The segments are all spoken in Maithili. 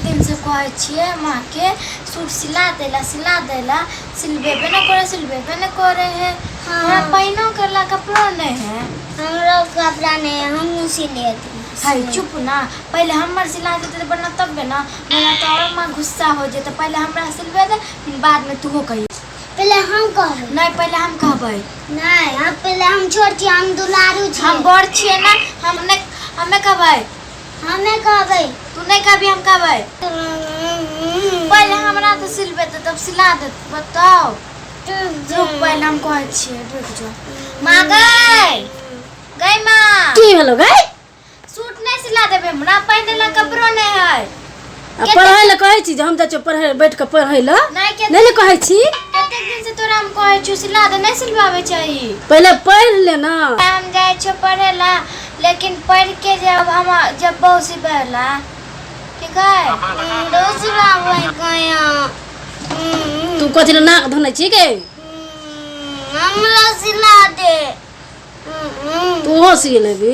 दिनसँ कहै छियै माँके सूट सिला दै ला, सिला दै ला, सिलबेबे नहि करै, सिलबेबे नहि करै है। हाँ। हमरा पहिनो करला कपड़ो नहि है। हमरो कपड़ा नहीं है, हमहूँ सिले है चुप ना, पहिले हमर सिला देतै तऽ बना तबे ना, बना तऽ आओर माँ गुस्सा हो जेतै। पहिले हमरा सिलबे दे, फिर बादमे तूहो कही। पहिले हम कहबै। नहि, पहिले हम कहबै। नहीं, हम पहिले, हम छोट छी, हम दुलारू छी। हम बड़ छियै ने, हम नहि, हमे कहबै। हमे कहबै। तू नहि कहबी, हम कहबै। पहिले हमरा तऽ सिलबे तऽ तब सिला देत, बताउ। रुक, पहिले हम कहै छियै, रुक जो। माँ गै, गै माँ। की भेलो गै? सूट नहि सिला देबै हमरा? पहिने ला कपड़ो नहि है। आ पढ़ै लए कहै छी जे हम जाइ छियौ पढ़ै, बैठ कऽ पढ़ै लए। नहि के नहि ने कहै छी? कतेक दिन से तोरा हम कहै छियौ सिला दे, नहि सिलवाबै चाही। पहिले पढ़ि ले ने। हम जाइ छियौ पढ़ै ला, लेकिन पढ़ि के जब हम जब सिबै ला, ठीक है? दूसरा गया। तू कथी लए नाक धोने छी गे? हमरा सिला दे। तू ओहो सी लेबी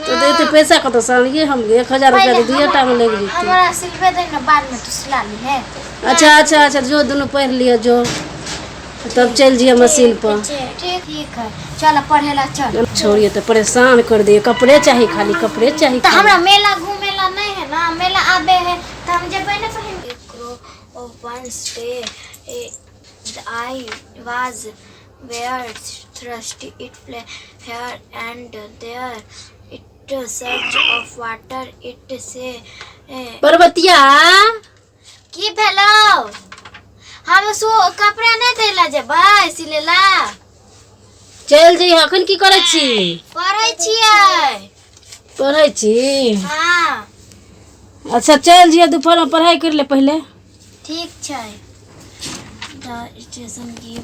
तऽ एते पैसा कतऽसँ आनियै हम? 1000 रुपया तऽ दुइए टामे लागि जेतै। हमरा सिलबे दे ने, बादमे तू सिला लीहे। अच्छा अच्छा अच्छा, जो दुनू पढ़ि लिअ, जो तब चलि जइहे मशीन पर। ठीक, ठीक है, चल पढ़े ला चल। छोड़िए तऽ परेशान कर दिए, कपड़े चाही, खाली कपड़े चाही। तऽ खाली। हमरा मेला घूमे ला नहीं है ना, मेला आबे है तऽ हम जेबै ने पहिन। Once day I was very thirsty. It play here and there. It search of water. It say Parbatiya. की भेलो? हम सो कपड़ा नहीं दैला जेबै सिलेला। चलि जइहे, अखन की करै छी? पढ़ै छियै। पढ़ै छी? हाँ। अच्छा, चलि जइहे दुपहरमे, पढ़ाइ करि ले पहिले। ठीक छै। द स्टेशन गिव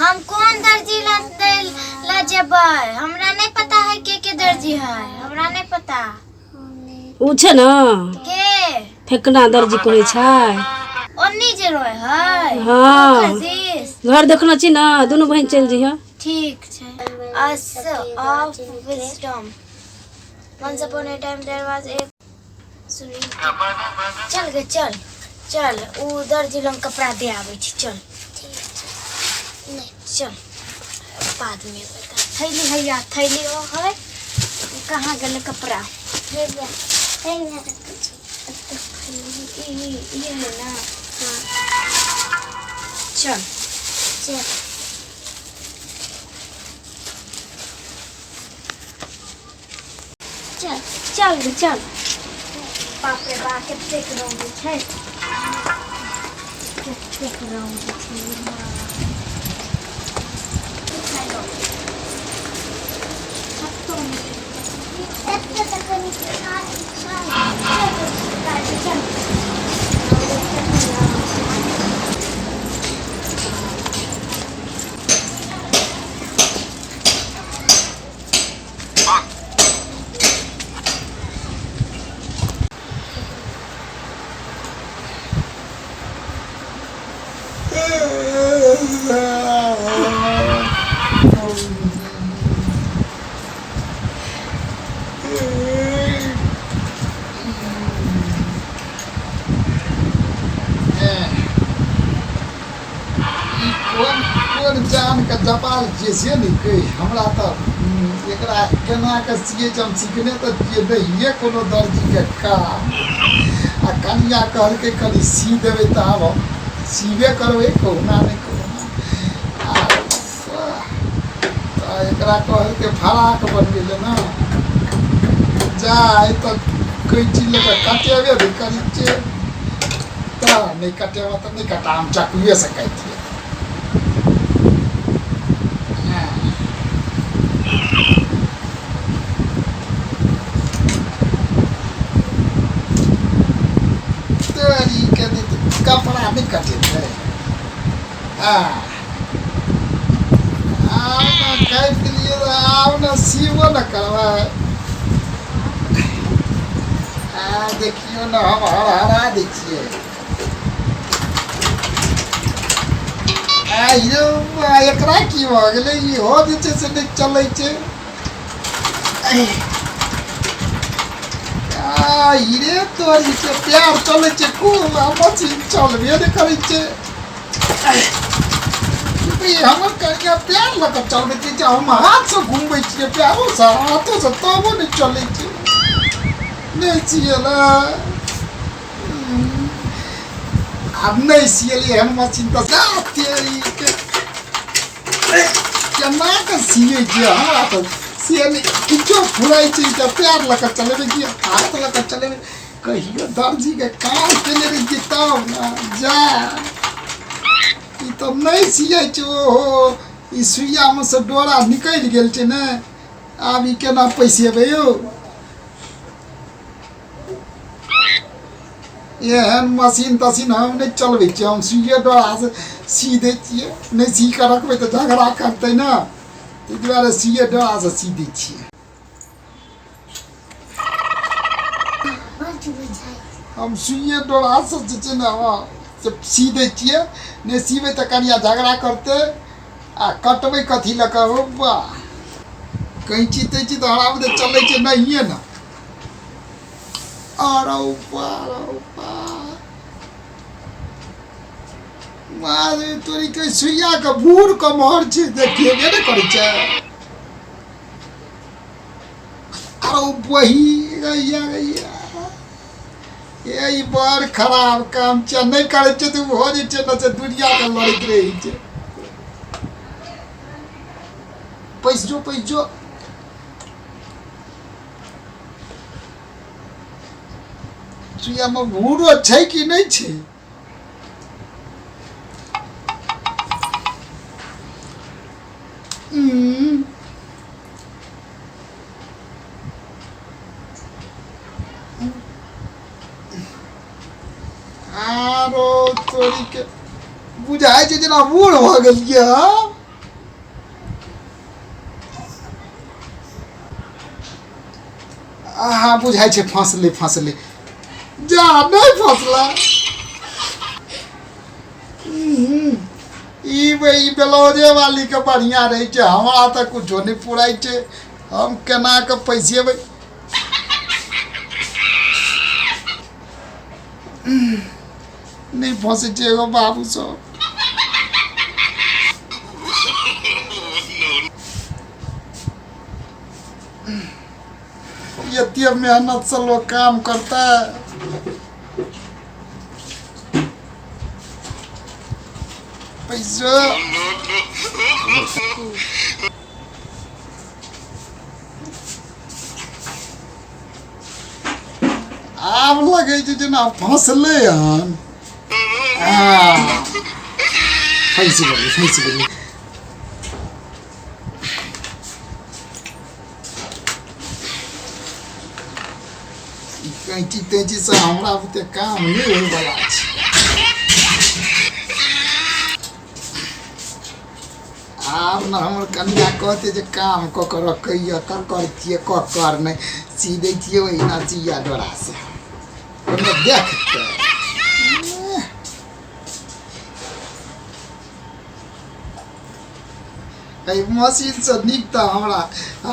हम कोन दर्जी ला दै ला जेबै? हमरा नहीं पता है के के दर्जी है, हमरा नहीं पता। ओ छै ने। के? फेकना दर्जी कहै छै। ओन्नी जे रहै है? हाँ। ओकर दिस। घर देखने छी ने, दुनू बहिन चलि जइहे। ठीक छै। Us of wisdom. Once upon a time there was a Sunil. चल गे, चल चल, उ दर्जी लग कपड़ा दे आबै छी, चल चल। बाद में बता। थैली हैया, थैली ओ है, कहाँ गेलै कपड़ा? ई है ना? चल चल। चल चल गे चल। बाप रे बा, कतेक रौद छै, कतेक रौद छै। एते तऽ कनि छै। चल। ई कोन कोन जान के जपाल छियै से नहि कहि हमरा तऽ एकरा केना कऽ सियै छै, हम सिखने तऽ छियै नहिए कोनो दर्जीके काम। आ कनिया कहलकै कनि सी देबै, तऽ आब हम सीबे करबै कहुना नहि कहुना। आ तऽ एकरा कहलकै फराक बनबै लए ने, जा आइ तऽ कैंची लऽ कऽ कटेबे नहि करै छियै। तऽ नहि कटेबऽ तऽ नहि कटा, हम चक्कुएसँ काटि लेब। तोरीके नहि तऽ कपड़ा नहि कटेतै। हँ, आब ने काटि देलियै तऽ आब ने सीबो ने करबै। आ देखियौ ने, हम हरहरा दै छियै। आ यौ बा, एकरा की भऽ गेलै? इहो जे छै से नहि चलै छै। आ रे तोरी के प्यार चलै छै खूब आ मशीन चलबे नहि करै छै। ई हमर कनिया प्यार लऽ कऽ चलबै छै जे हम हाथसँ घुमबै छियै प्यारोसँ हाथोसँ तबो नहि चलै छै। नहि सियला आब नहि सियलियै हन मशीन तऽ जा तेरीके केना कऽ सियै छियै हमरा तऽ से नहि किछो फुराइ छै तऽ पैर लऽ कऽ चलेबै कि हाथ लऽ कऽ चलेबै। कहियो दर्जीके काम केने रहियै तब ने जा ई तऽ नहि सियै छै। ओहो ई सुइयामे सँ डोरा निकलि गेल छै ने आब ई केना पैसेबै यौ। एहन मशीन तशीन हम नहि चलबै छियै हम सुइए डोरासँ सी दै छियै। नहि सी कऽ रखबै तऽ झगड़ा करतै ने ताहि दुआरे सुइए डोरासँ सी दै छियै। हम सुइए डोरासँ जे छै ने हँ से सी दै छियै। नहि सीबै तऽ कनिया झगड़ा करतै आ कटबै कथी लऽ कऽ। हो वाह कैंची तैची तऽ हमरा बुते चलै छै नहिए ने। अरौ बा रौ बा मारे तोरी के सुइया के भूर कमहर छै देखेबे नहि करै छै। अरे बही गैया गैया ए ई बड़ खराब काम छै नहि करै छै तऽ ओहो जे छै ने से दुनियाके लड़ैत रहै छै। पैस जो पैस जो सुइयामे भूरो छै कि नहि छै। उम्म, आरो तोरी के बुझाइ छै जेना बूढ़ भऽ गेलियै हँ। आहा बुझाइ छै फँसलै फँसलै जा नहि फँसलै। ई ई ब्लाउजे वाली के बढ़िया रहै छै हमरा तऽ कुछो नहि पुराइ छै। हम केना कऽ पैसेबै। नहि फँसै छै एगो बाबू सब। एते मेहनत से लोग काम करता है। पैसो आब लगै छै जेना फँसलै हन। फँसि गेलै फँसि गेलै। ई कैंची तैंची से हमरा बुते काम नहि होइवला छै। आब ने हमर कनिया कहतै जे काम कऽ कऽ रखैए ककर छियै ककर नहि सी दै छियै ओहिना सुइया डोरासँ ओहिमे देखतै। एहि मशीनसँ नीक तऽ हमरा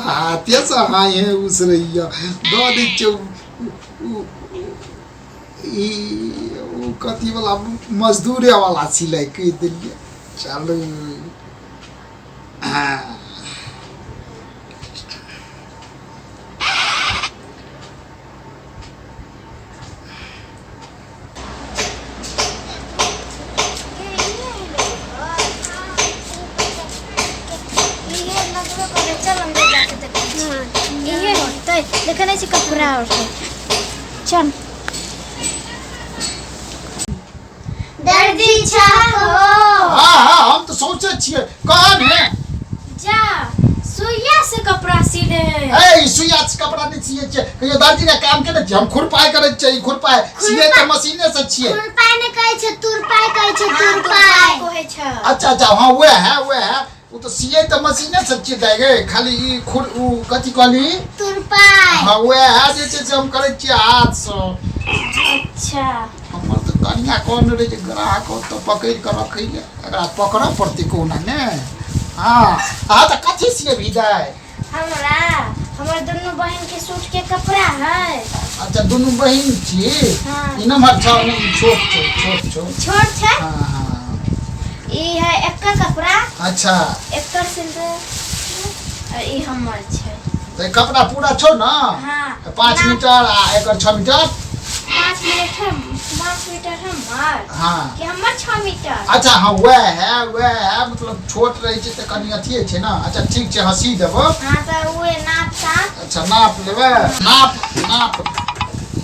हाथेसँ हाँय उसरैए दऽ दै छियै ई ओ कथीवला मजदूरेवला सिलाइ कहि देलियै। चलू हँ इहे लगबे करे चल अंदर जाके देखै छी। इहे होतै देखै नहि छी कपड़ा और चल। दर्जी छह हो। हाँ हाँ हम तऽ सोचै छियै कह ने जा सुइया से कपड़ा सिले ए ई सुइया से कपड़ा नहि सियै छियै कहियो दर्जी के काम केने छियै हम खुरपाइ करै छियै। ई खुरपाइ सियै तऽ मशीने से छियै। खुरपाइ नहि कहै छै तुरपाइ कहै छै तुरपाइ कहै छै। अच्छा अच्छा हाँ वएह है वएह है ओ तऽ सियै तऽ मशीने से छियै दाइ गे खाली ई खुर उ कथी कहली तुरपाइ। हाँ वएह है जे छै से हम करै छियै हाथसँ। अच्छा हमर तऽ कनिया कहने रहै जे ग्राहक तऽ पकड़ि कऽ रखै लए एकरा पकड़ऽ पड़तै कहुना ने। हाँ हाँ तऽ कथी सियेबही दाइ। हमरा हमर दुनू बहन के सूट के कपड़ा है अच्छा दुनू बहिन छी। हाँ। ई नम्हर छौ ने ई छोट छौ? छोट छौ। छोट छै। हाँ हाँ। ई है एकर कपड़ा। अच्छा। एकर सिल और ई हमर छै। तऽ ई कपड़ा पूरा छौ ने? हाँ। तऽ 5 मीटर आ एकर 6 मीटर। 5 मीटर, 5 मीटर हमर। हाँ। कि हमर 6 मीटर। अच्छा हाँ, वएह है वएह है, मतलब छोट रहै छै तऽ कनि अथिए छै ने। अच्छा ठीक छै, हँसी देबो। हाँ तऽ उहे नाप साप। अच्छा नाप लेबै? नाप नाप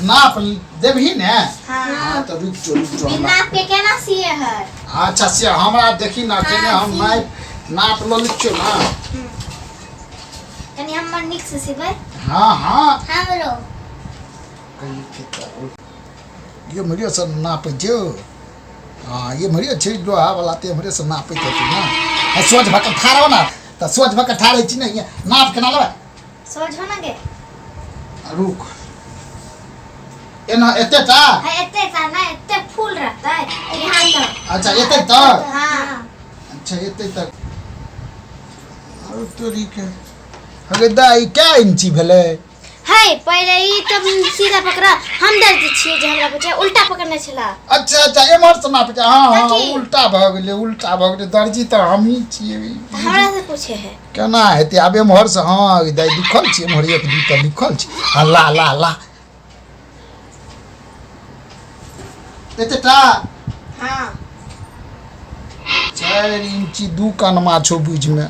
नाप देबही ने? हाँ। हाँ तऽ रुकि जो रुकि जो। ई हमरा नाप के केना सिए है? अच्छा से हमरा देखी ना केने हम नाप नाप लऽ लै छियौ ने। कनि हमर नीक से सिबै। हाँ हाँ। हमरो कहीं फिर ये मरियो से नापै छियौ। हाँ ये मरियो छै लोहा वाला ते हमरे से नापैत हेतै ने। आ सोझ भऽ कऽ ठाढ़ हो ने, तऽ सोझ भऽ कऽ ठाढ़ होइ छी ने, नाप केना लेबै? सोझ हो ना गे। रुक, एना एते टा है एते टा ना, एते फूल रहतै यहाँ तक। अच्छा एते तक। हाँ। अच्छा एते तक। और तोरी के अरे दाई कै इंची भेलै? है पहिले ई तब सीधा पकड़ा, हम दर्द छियै जे हमरा बच्चा उल्टा पकड़ने छला। अच्छा अच्छा एम्हर से नापै छै। हाँ हाँ। कथी? उल्टा भऽ गेलै, उल्टा भऽ गेलै। दर्जी तऽ हमही छियै। तऽ हमरा से पूछे है। केना हेतै आब एम्हर से? हाँ दाइ लिखल छै एम्हर, 1 2 तऽ लिखल छै। हाँ ला ला ला एतेटा। हाँ। 4 इंची 2 कनमा छौ बुझमे।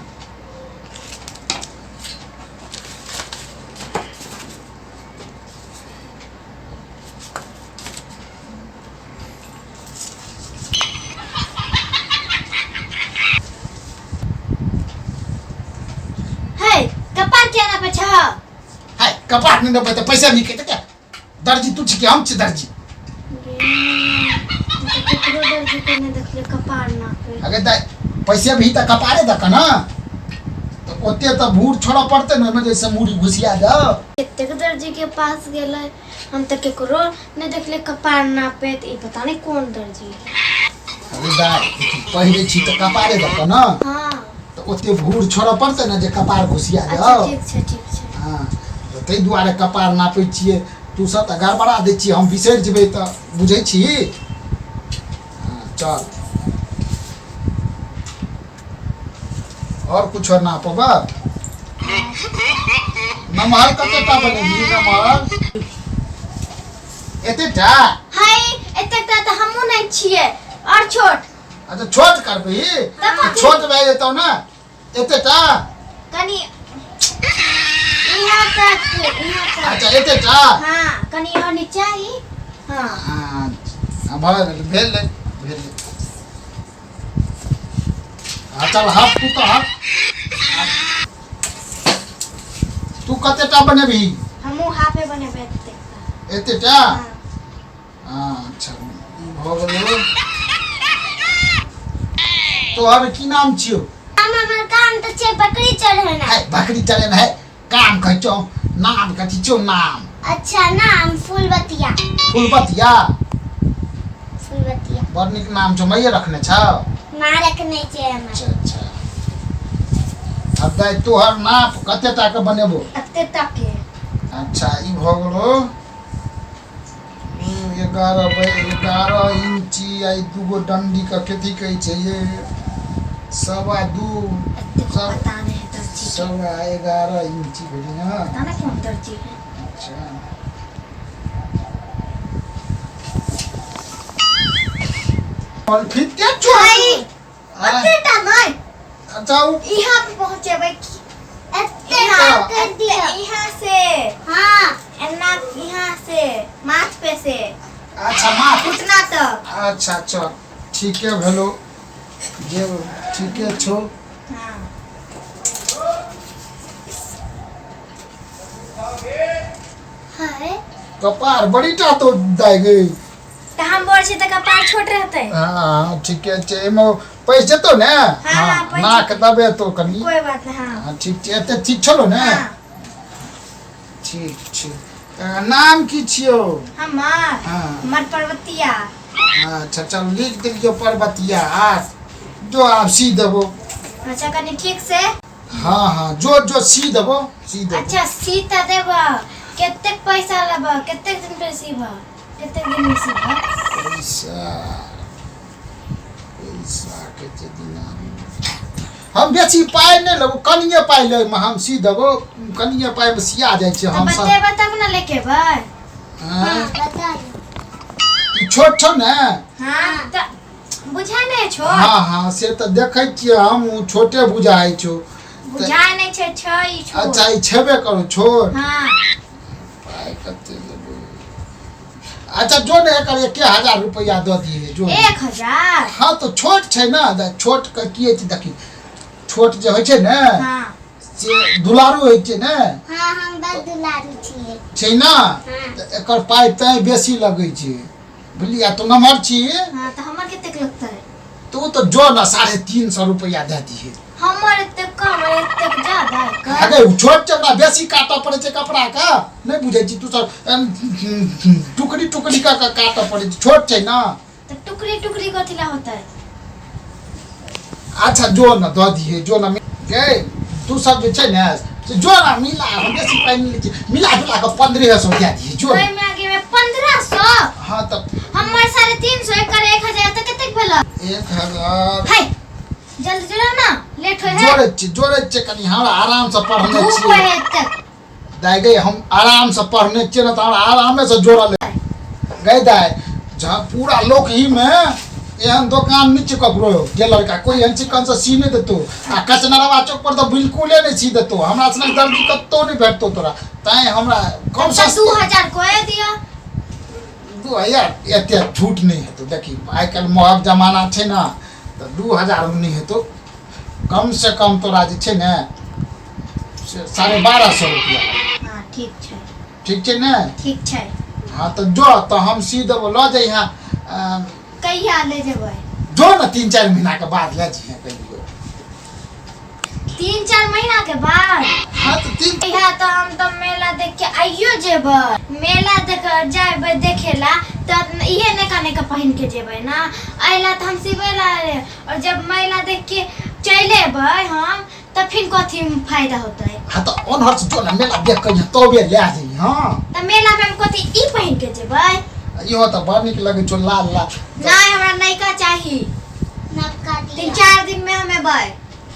है कपार किया ना पछा? है कपार नहीं नपै तऽ पैसा नहीं कहते क्या? दर्जी तू छी कि हम छी दर्जी? केकरो दर्जी के नहीं देखलियै कपार नापे। अगर दाइ पैसे भी तऽ कपारे दऽ कऽ ने, तऽ ओते तऽ भूर छोड़ऽ पड़तै ने ओहिमे, जैसे मूड़ी घुसिया जाओ। कतेक दर्जी के पास गेलै हम तऽ केकरो नहीं देखलियै कपार नापे, तऽ ई पता नहीं कोन दर्जी है। अरे दाइ देखी, पहिरै छी तऽ कपारे दऽ कऽ ने। हाँ। तऽ ओते भूर छोड़ऽ पड़तै ने जे कपार घुसिया अच्छा जाओ। ठीक छै ठीक छै। हाँ तऽ ताहि दुआरे कपार नापै छियै। तू सब तऽ गड़बड़ा दै छियै, हम बिसरि जेबै तऽ बुझै छी। हाँ चल और कुछो नापब? नमहर कते टा बनेबही? नमहर एते टा? हाय एतेक टा तऽ हमहूँ नहि छियै, और छोट। अच्छा छोट करबही तब तऽ छोट भए जेतौ ने। एते टा कनि यहाँ तक, यहाँ तक। अच्छा एते टा। हाँ कनि और नीचा ही। हाँ। हाँ हाँ, भऽ गेल, भेलै भेलै। हाँ चल हट तू तऽ हट। तू कते टा बनेबही? हमहूँ हाफे बनेबै एतेक टा। एते टा? हाँ। हाँ अच्छा भऽ गेलो। तोहर की नाम छियौ? हम हमर काम तऽ छै बकरी चढ़ेनाइ। है बकरी चढ़ेनाइ है काम कहै छौ, नाम कथी छौ नाम? अच्छा नाम फूलबतिया। फूलबतिया? फूलबतिया। बड़ नीक नाम छौ, मैये रखने छौ? माँ रखने छै हमर। अच्छा अच्छा। अब दाइ तोहर नाप कते टा के बनेबो? एते तक के। अच्छा ई भऽ गेलो 11 बाई 11 इंची आ ई दूगो डंडी के कथी कहै छै ये 2.25। एते सब पता नहीं है दर्जी के। 11.25 इंची भेलै ने। पता नहीं कौन दर्जी है। अच्छा और फिर क्या हाय आ, एते टा नहीं। अच्छा उ यहाँ पे पहुँचेबै एते यहाँ कर दिअ। यहाँ से। हाँ। एना यहाँ से माथ पे से। अच्छा माथ घुटना तक। अच्छा अच्छा ठीके भेलो जे ठीके छौ। हाँ। हाय कपार बड़ी टा तो दाइ गई। तऽ हम बोल छी तऽ कपार छोट रहतै। हाँ ठीके छै, एहिमे पैस जेतौ ने? हाँ, पैस नाक दबे तो कनी। कोई बात नहीं। हाँ हाँ ठीक छै, एते ठीक छलो ने? हाँ। ठीक छै। नाम की छियौ? हमर? हाँ। हमर पर्वतिया। अच्छा चल लिख देलियौ पर्वतिया। आ जो आब सी देबो। अच्छा कनी ठीक से। हाँ हाँ जो जो सी देबो सी देबो। अच्छा सी तऽ देबो, कतेक पैसा लेबह कतेक दिन पे सीबह कतेक दिन में सीबह पैसा पैसा के जे दिना हम बेसी पाइ नहि लेबो कनिए पाइ लेब हम सी देबो कनिए पाइमे सिया जाइ छै तऽ हम सब बतेबह तब ने लेके एबै आँय? बता ई छोट छौ ने हाँ तऽ बुझाइ नहि छौ हाँ हाँ से तऽ देखै छियै हम ओ छोटे बुझाइ छौ बुझाइ नहि छै छै ई छोट अच्छा ई छेबे करू छोट हाँ पाइ कते लेबै अच्छा जो ने एकर 1000 रुपैआ दऽ दिहे जो ने। 1000 हाँ तऽ छोट छै ने तऽ छोट के की होइ छै देखी छोट जे होइ छै ने हाँ से दुलारू होइ छै ने हाँ हम बड़ दुलारू छियै छै ने तऽ एकर पाइ तैं बेसी लगै छै बुझलियै तू नमहर छी हाँ तऽ हमर कतेक लगतै तू तऽ जो ने 350 रुपैआ दए दिहे हमर एतेक कम और एतेक ज्यादा कम अगे ओ छोट छै ओकरा बेसी काटऽ पड़ै छै कपड़ाके नहि बुझै छी तू सब टुकड़ी टुकड़ी कऽ कऽ काटऽ पड़ै छै छोट छै ने तऽ टुकड़ी टुकड़ी कथी ला होतै अच्छा जो ने दऽ दिहे जो ने गे तू सब जे छै ने से जो ने मिला हम बेसी पाइ नहि लै छियै मिला जुला कऽ 1500 दए दिहे जो ने। ओहिमे आगे में 1500 हाँ तऽ हमर 350 एकर 1000 तऽ कतेक भेल 1000 है जल्दी जोड़ा ना लेट होय है जोड़ै छियै जोड़ै छियै कनि हमरा आरामसँ पढ़ने धूप छियै है तक दाइ गै हम आरामसँ पढ़ने छियै ने तऽ हमरा आरामेसँ जोड़ल गै दाइ जहाँ पूरा लोक ही में एहन दोकान नहि छै ककरो टेलर का कोई एहन चिकन से सी नहि देतौ आ कचनरवा चौक पर तऽ बिल्कुले नहि सी देतौ हमरा सनक दर्जी कतौ नहि भेटतौ तोरा तैं हमरा कम तऽ सस्ता 2000 कोए दिअ 2000 एते छूट नहि हेतौ देखी आइ काल्हि महग जमाना छै ने तऽ 2000 मे नहि हेतौ कम से कम तोरा जे छै ने से 1250 रुपया हाँ ठीक छै ठीक छै ने ठीक छै हाँ तऽ जो तऽ हम सी देबो लऽ जइहे कहिया ले जेबै जो ने 3-4 महीना के बाद लए जइहे कहियो 3-4 महीना के बाद हाँ तऽ तीन कहिया तऽ हम तऽ मेला देख के आइयो जेबै मेला देख जेबै देखेला तऽ इहे नयका नयका पहिन के जेबै ना अइला तऽ हम सिबै ला और जब मेला देख के चलि एबै हम तऽ फिर कथी फायदा होतै हाँ तऽ ओनहर से जो ने मेला देख के अइहे तबे लए जइहे हाँ तऽ मेला में हम कथी ई पहिन के जेबै इहो तऽ बड़ नीक लगै छौ लाल लाल नहीं हमरा नयका चाही नवका तीन दिया चार दिन में हम एबै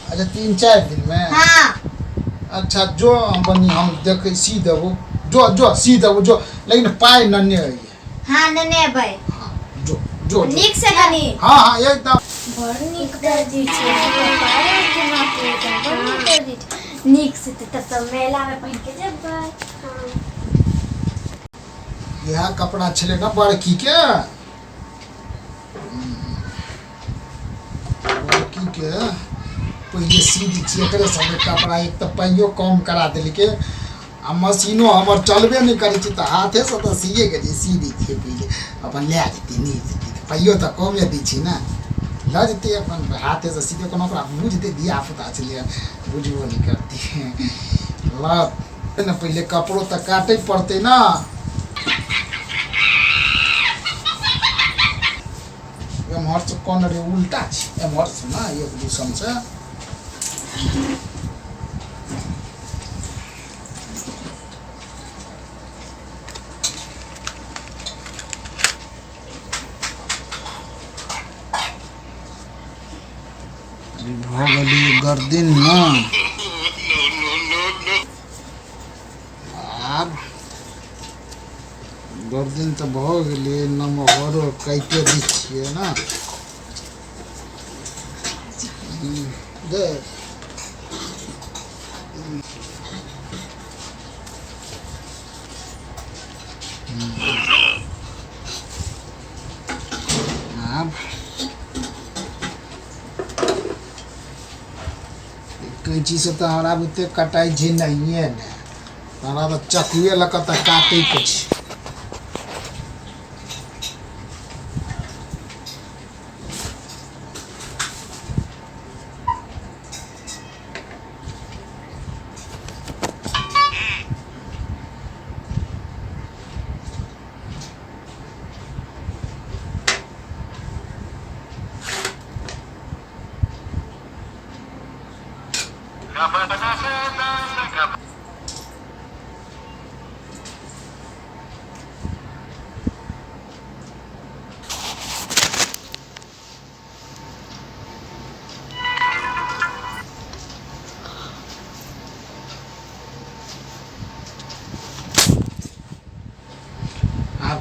अच्छा 3-4 दिन में हाँ अच्छा जो बनी हम देख सी देबो जो जो सी देबो जो लेकिन पाइ नन्ने अइहे हाँ नेने एबै हाँ जो जो जो नीक से कनी हाँ हाँ एकदम बड़ नीक दर्जी छै पायल केना के बड़ नीक दर्जी छै नीक से तऽ तब मेला में पहिन के जेबै इएह कपड़ा छलै ने बड़कीके बड़कीके पहिले सी दै छियै एकरे सबके कपड़ा एक तऽ पाइयो कम करा देलकै आ मशीनो हमर चलबे नहि करै छै तऽ हाथेसँ तऽ सीएके छै सी दै छियै पहिले अपन लए जेतै नहि जेतै तऽ पाइयो तऽ कमे दै छै ने लऽ जेतै अपन हाथेसँ सीते कोनो ओकरा बुझतै धियापुता छलै बुझबो नहि करतै लऽ ने पहिले कपड़ो तऽ काटै पड़तै ने एम्हरसँ कोन रे उल्टा छै एम्हरसँ ने एक दिसनसँ भऽ गेली गर्दनमे आब गर्दन तऽ भऽ गेलै नमहरो काटिए दै छियै ने दे आब कैंचीसँ तऽ हमरा बुते कटाइ छै नहिए ने हमरा तऽ चकुए लऽ कऽ तऽ काटैके छै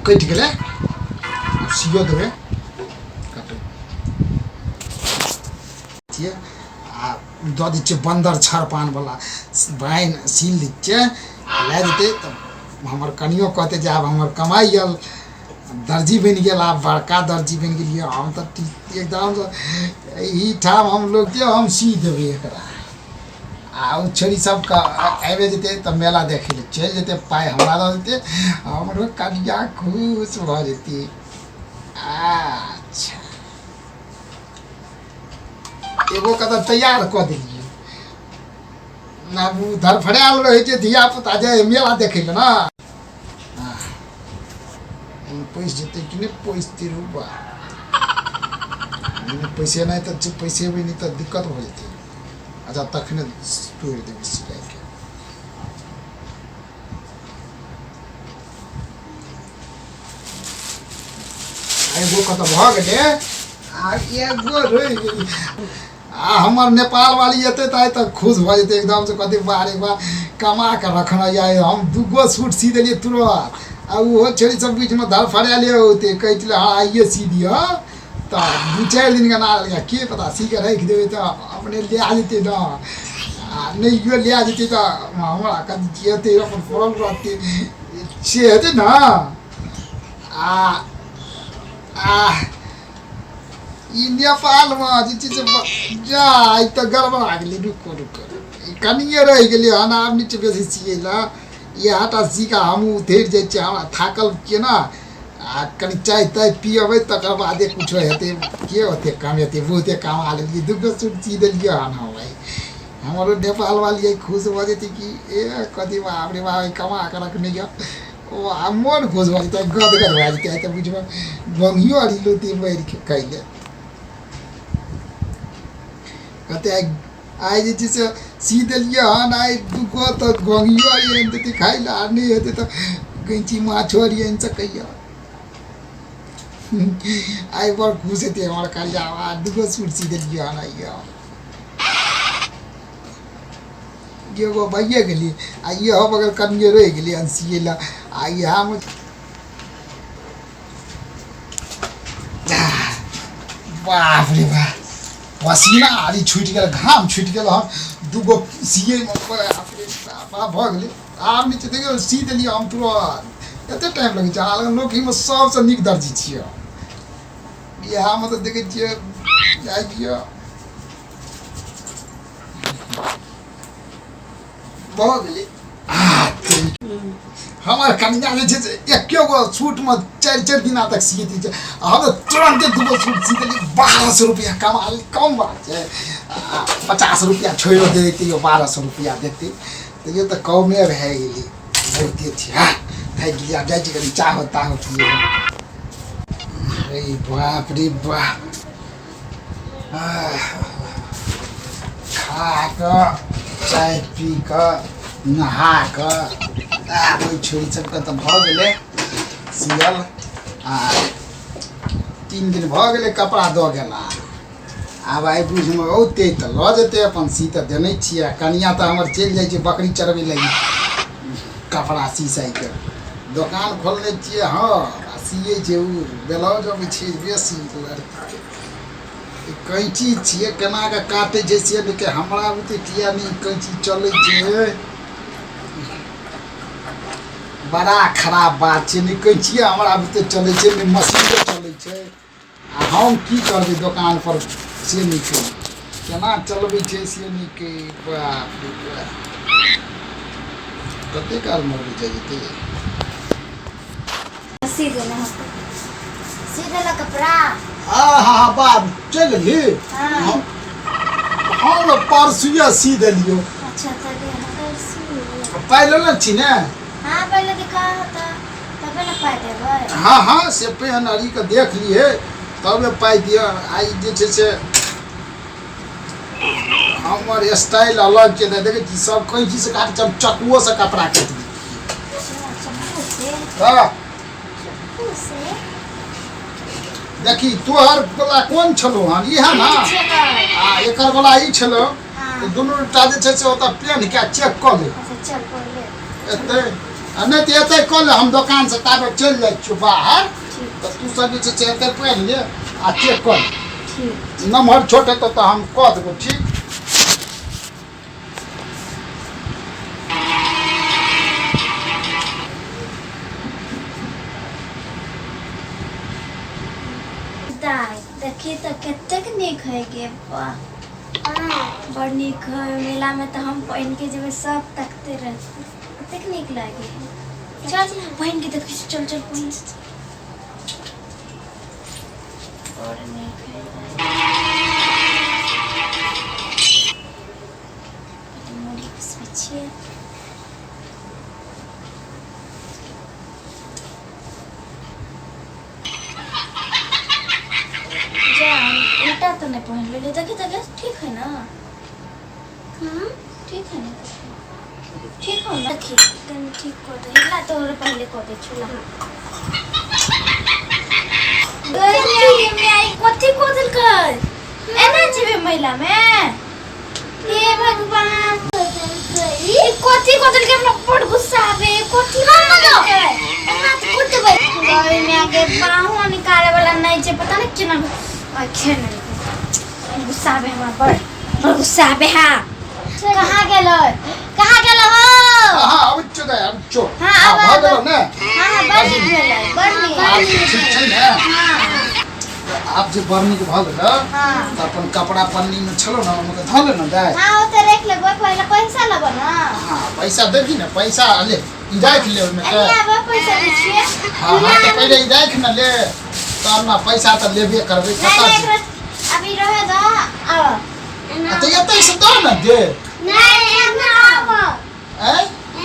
कटि गेलै, आब सियो देबै। कटै छियै आ दऽ दै छियै बन्दर छरपानवला बान्हि सील दै छियै, लए जेतै तऽ हमर कनियो कहतै जे आब हमर कमाइ आयल, दर्जी बनि गेल, आब बड़का दर्जी बनि गेलियै हम तऽ एकदमसँ। एहिठाम हम लोकके हम सी देबै एकरा आ ओ छोरी सबके आबि जेतै तऽ मेला देखै लए चलि जेतै, पाइ हमरा दऽ देतै, हमरो कनिया खुश भऽ जेतै। अच्छा, एगो के तऽ तैयार कऽ देलियै। आब ओ धड़फड़ायल रहै छै धियापुता जे मेला देखै लए ने। पैसि जेतै कि नहि पैसतै? रौ बा, पैसे नहि तऽ पैसेबै नहि तऽ दिक्कत भऽ जेतै। अच्छा, तखने तोड़ि देबै सिलाइके। एगो के तऽ भऽ गेलै आ एगो रहि गेलै। आ हमर नेपाल वाली एतै तऽ आइ तऽ खुश भऽ जेतै एकदमसँ, कहतै वाह रे वाह, कमा कऽ रखने यऽ। हम दूगो सूट सी देलियै तुरत आ ओहो छोरी सब बीचमे धड़फड़ायले औतै, कहै छलै हँ आइए सी दिअ, तऽ 2-4 दिनके ना के पता सी कऽ राखि देबै तऽ अपने लए जेतै ने, आ नहियो लए जेतै तऽ हमरा कथी हेतै, अपन पड़ल रहतै, से हेतै ने। आ आ ई नेपालमे जे छै से जा ई तऽ गड़बड़ा गेलै। रुको रुको, ई कनिए रहि गेलै हन, आब नहि छै बेसी सियै लए। इएह टा सी कऽ हमहूँ उतरि जाइ छियै, हमरा थाकल छियै ने। आ कनि चाय ताय पियबै तकर बादे किछो हेतै। के ओते कमेतै? बहुते कमा लेलियै, दूगो सूट सी देलियै हन हम आइ। हमरो नेपालवाली आइ खुश भऽ जेतै कि ए कथी, बाप रे बाप, कमा कऽ रखने यऽ ओ। आ मोन खुश भऽ जेतै, गदगद भए जेतै। आइ तऽ बुझबै बङ्गियो आर लौतै मारिके खाइ लए। कहतै आइ आइ जे छै से सी देलियै हन आइ दूगो, तऽ गङ्गियो आर आनि देतै खाइ लए, आ नहि हेतै तऽ गैँची माछो आर आनि सकैए। आइ बड़ खुश हेतै हमर करिया, दूगो सूट सी देलियै हन आइ। एगो भइए गेली आ इहो बगल कनिए रहि गेलै हन सियै लए आ इएहमे। बाप रे बाप, पसीना आरी छुटि गेल, घाम छुटि गेल हन दूगो सियैमे। बाप रे बाप, भऽ गेलै। आब नहि छै, देखियौ सी देलियै हम तुरत। एते टाइम लगै छै हमरा लग? लोकहीमे सबसँ नीक दर्जी छियै इएहमे तऽ देखै छियै जाइ छियै। भऽ गेलै। हमर कनिया जे छै से एके गो सूटमे 4-4 दिना तक सियैत छै, आ हम तऽ तुरन्ते दूगो सूट सी देलियै। 1200 रुपैआ कमा लेली, कम बात छै? आ 50 रुपैआ छोड़िओ देबै तैयो 1200 रुपैआ देतै, तैयो तऽ कमे भए गेलै, बहुते छै। हँ, थाकि गेलियै, आब जाइ छी कनि चाहो ताहो पियै। अरे बाप रे बाप, खा कऽ चाय पी कऽ नहा कऽ आब ओहि छोरी सबके तऽ भऽ गेलै सियल। आ 3 दिन भऽ गेलै कपड़ा दऽ गेला। आब आइ बुझमे औतै तऽ लऽ जेतै अपन, सी तऽ देने छियै। आ कनिया तऽ हमर चलि जाइ छै बकरी चरबै लागी। कपड़ा सी साइके दोकान खोलने छियै हँ, आ सियै छै ओ, ब्लाउज अबै छै बेसी लड़कीके। ई कैंची छियै, केना कऽ काटै छै से नहि हमरा बुते, किया नहि कैंची चलै छै? बड़ा खराब बात छै, नहि कैंचिए हमरा बुते चलै छै, नहि मशीने चलै छै। आ हम की करबै दोकानपर से नहि कहू, केना चलबै छै से नहि कहै। बाप रे बाप, कते काल मरबै जाइ जेतै। सी देना है, सी देला कपड़ा। आ हा हा, बाप चलि गेलही। हाँ। हम परसुए सी देलियौ। अच्छा, तभी हम परसू पाइ लेने छी ने? हाँ, पहले दिखा तो तबे ना पाइ देबै। हँ हँ, से पेन अरी के देख लिहे तबे पाइ दिअ। आइ जे छै से हमर स्टाइल अलग छै ने, देखै छी सब कैंचीसँ काटै छै, हम चक्कुओसँ कपड़ा काटि दै छियै। अच्छा, चक्कू से? तऽ चक्कू से। देखी, तोहर वाला कोन छलौ हन? इएह ने? आ एकर वाला ई छलौ। हाँ। तऽ दुनू टा जे छै से ओतऽ पेन के चेक कऽ ले। अच्छा, चल पहिले। एतै आ नहि तऽ एतै कऽ ले, हम दोकानसँ ताबे चलि जाइ छियौ बाहर, तऽ तू सब जे छै से एतै पहिन ले आ चेक कऽ ले। ठीक। नमहर छोट हेतौ तऽ हम कऽ देबौ। ठीक। दाइ देखी तऽ कतेक नीक है गे, वाह, बड़ नीक है। मेलामे तऽ हम पहिन के जेबै, सब तकते रहतै, कतेक नीक लागे है। चल पहिन के देखै छी, चल चल पहिन। बड़ नीक है दाइ। पहिले मुड़ी पिसबै छियै। जा, उल्टा तऽ नहि पहिन लेलियै? देखी तऽ, ठीक है ना? हम्म, ठीक है ना? ठीक हो ना? देखी कनि, ठीक कऽ दे। ला, तोहर पहिले कऽ दै छियौ, ला। गई, कथी कऽ देलकै? एना जेबै मेलामे? हे भगवान, ई कथी कऽ देलकै? हमरा बड़ गुस्सा आबे। कथी कऽ देलकै? हमरा तऽ कुटबै। गई माय के, बाहों निकाले वाला नहीं छै, पता नहीं केना आखे नहीं। गुस्सा आबे हमरा, बड़ बड़ गुस्सा आबे। हा, कहाँ गेलो, कहाँ गेलो हो? हाँ, अबै छियौ दाइ, अबै छियौ। हाँ, हाँ, आब, भऽ आब। गेलौ ने? हाँ, बड़ नीक भेलै, बड़ नीक। आब ठीक छै ने? हाँ। आब जे बड़ नीक भऽ गेल। हाँ। तऽ अपन कपड़ा पन्नीमे छलौ ने, ओहिमे धऽ ले ने दाइ। हाँ, ओ तऽ राखि लेबै, पहिले पैसा लेबै ने। हाँ, पैसा देबही ने? पैसा ले, ई राखि ले ओहिमे। एने तऽ आबै, पैसा दै छियै। हाँ हाँ, तऽ पहिले ई राखि ने ले, तब ने पैसा तऽ लेबे करबै। नहीं कतऽ नहीं, छै? एकरा अभी रहे दो, आब। आ, तऽ एतै से दऽ ने दे। नहीं, एना आबो। आँय?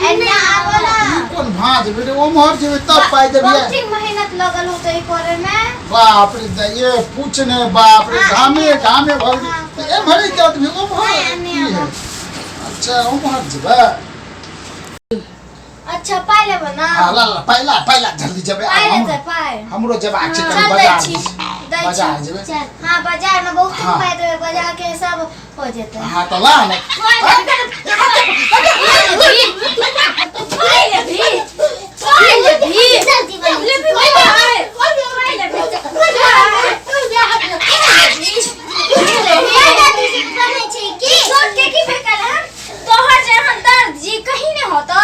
एने आबो ना। ई कोन भाँज भेलै? ओम्हर जेबै तब पाइ देबियै? बहुत ही मेहनत लगल होतै ई करे में। बाप रे दा, ये पूछ ने, बाप रे। हाँ, घामे एने। घामे भऽ गेलै। हाँ। तऽ एम्हरे दऽ देबही ओम्हर? नहीं, एने की है? आबो। अच्छा, ओम्हर जेबै। अच्छा, पाइ लेबै ना? हाँ, ला ला, पाइ ला, पाइ ला, जल्दी जेबै पाइ आब। लेतै पाइ? हमरो जेबाक छै कनि चल दै बाजार। छी, दै छी। बाजार जेबै। चल, हाँ, बाजार में बहुत हाँ। पाइ देबै, बाजार के सब हो जेतै। हाँ, तऽ ला ने। पाइ लेबही, पाइ लेबही, जल्दी बनी। लेबही पाइ, पाइ लेबही। बनै छै की? सूट के की भेटल हन तोहर जेहन दर्जी कहीं नहीं होतो।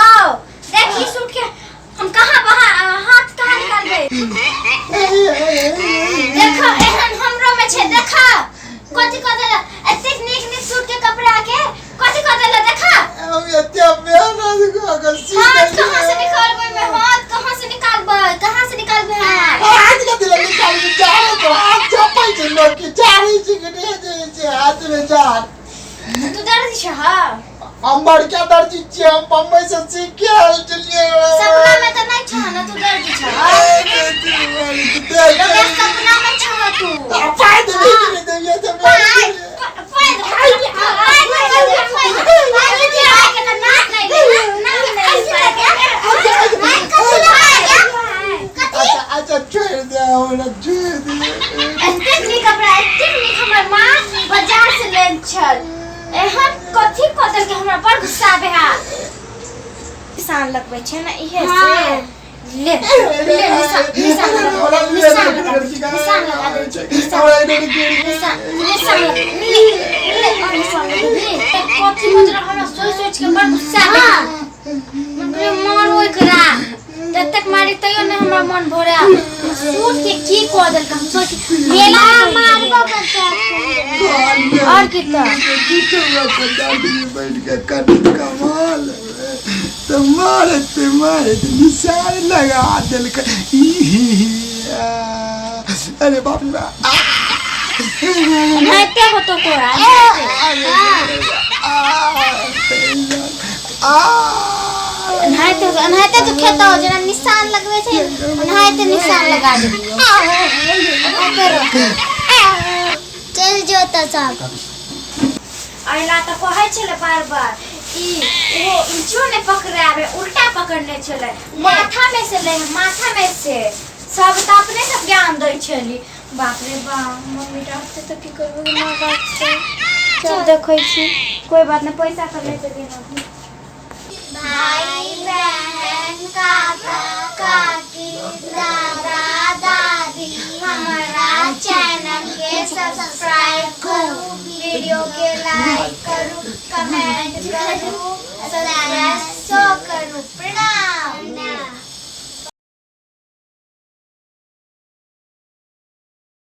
देखी सूट के हम कहाँ बहा, हाथ कहाँ निकालबै? देखो, एहन हमरो में छै। देखा, कथी कह देला? एतेक नीक नीक सूट के कपड़ा के कथी कह देला? देखा। हम एते मेहनत कऽ के सी हाथ देलियै। कहाँ से निकालबै में? हाथ कहाँ से निकालबै? कहाँ से निकालबै हाथ? हाथ कथी लए निकालबै? जाड़े तो हाथ चपै छै लोक के, जाड़े छै कि नहि जाइ छै हाथमे जाड़। तू दर्जी छ? हाँ। हम बड़का दर्जी छियै, हम बम्बई से सीख के आयल छलियै। सपना में तऽ नहीं छ ना तू दर्जी छ? लोग सपना में छ तू। पाइ देबै कि नहि देबियै? तऽ पाइ पाइ पाइ पाइ पाइ पाइ के तऽ नाक नहीं ले, नाक नहीं ले पाइ के। अच्छा अच्छा, छोड़ि दे हमरा, छोड़ि दे। एतेक नीक कपड़ा, एतेक नीक हमर माँ बाजार से लेन छल, एहन कथी कऽ देलकै? हमरा बड़ गुस्सा आबे हा। निशान लगबै छै ने इहे से। ले ले, निशान, निशान लगा, निशान लगा, निशान लगा दे, निशान, निशान, निशान लगा, ले ले, और निशान लगा ले। कथी मतलब, हमरा सोच सोच के बड़ गुस्सा आबे हा। मन करे मारू एकरा, जतेक मारी तैयो नहि हमरा मन भरे। सूट के की कऽ देलकै? हम सोच मेला मारबो करतै। और की तऽ। बैठ के कनि कमाल तऽ मारैत मारैत निशान लगा देलकै। ई ही ही आ, अरे बाप रे बाप, आ, एनाहिते होतो तोरा। आ, आ, एनाहिते होतो, एनाहिते तू खेतो, जेना निशान लगबै छै ओनाहिते निशान लगा देलियो, एनाहिते रहतो। चल जो तऽ सब। अहिला तऽ कहै छलै बार बार, ई ओ इंचो नहि पकड़ाबे, उल्टा पकड़ने छलै, माथा में से ले, माथा में से। सब तऽ अपने सब ज्ञान दै छली। बाप रे बाप, मम्मी डांटते तऽ की करबै? माँ डांटते। चल, देखै छी, कोई बात नहीं, पैसा कमे के दिन अभी। भाई। भाई बहन काका काकी दादा दादी, हमारा चैनल के सब्सक्राइब करू, वीडियो के लाइक करू, कमेंट करू, सब्सक्राइब करू। प्रणाम।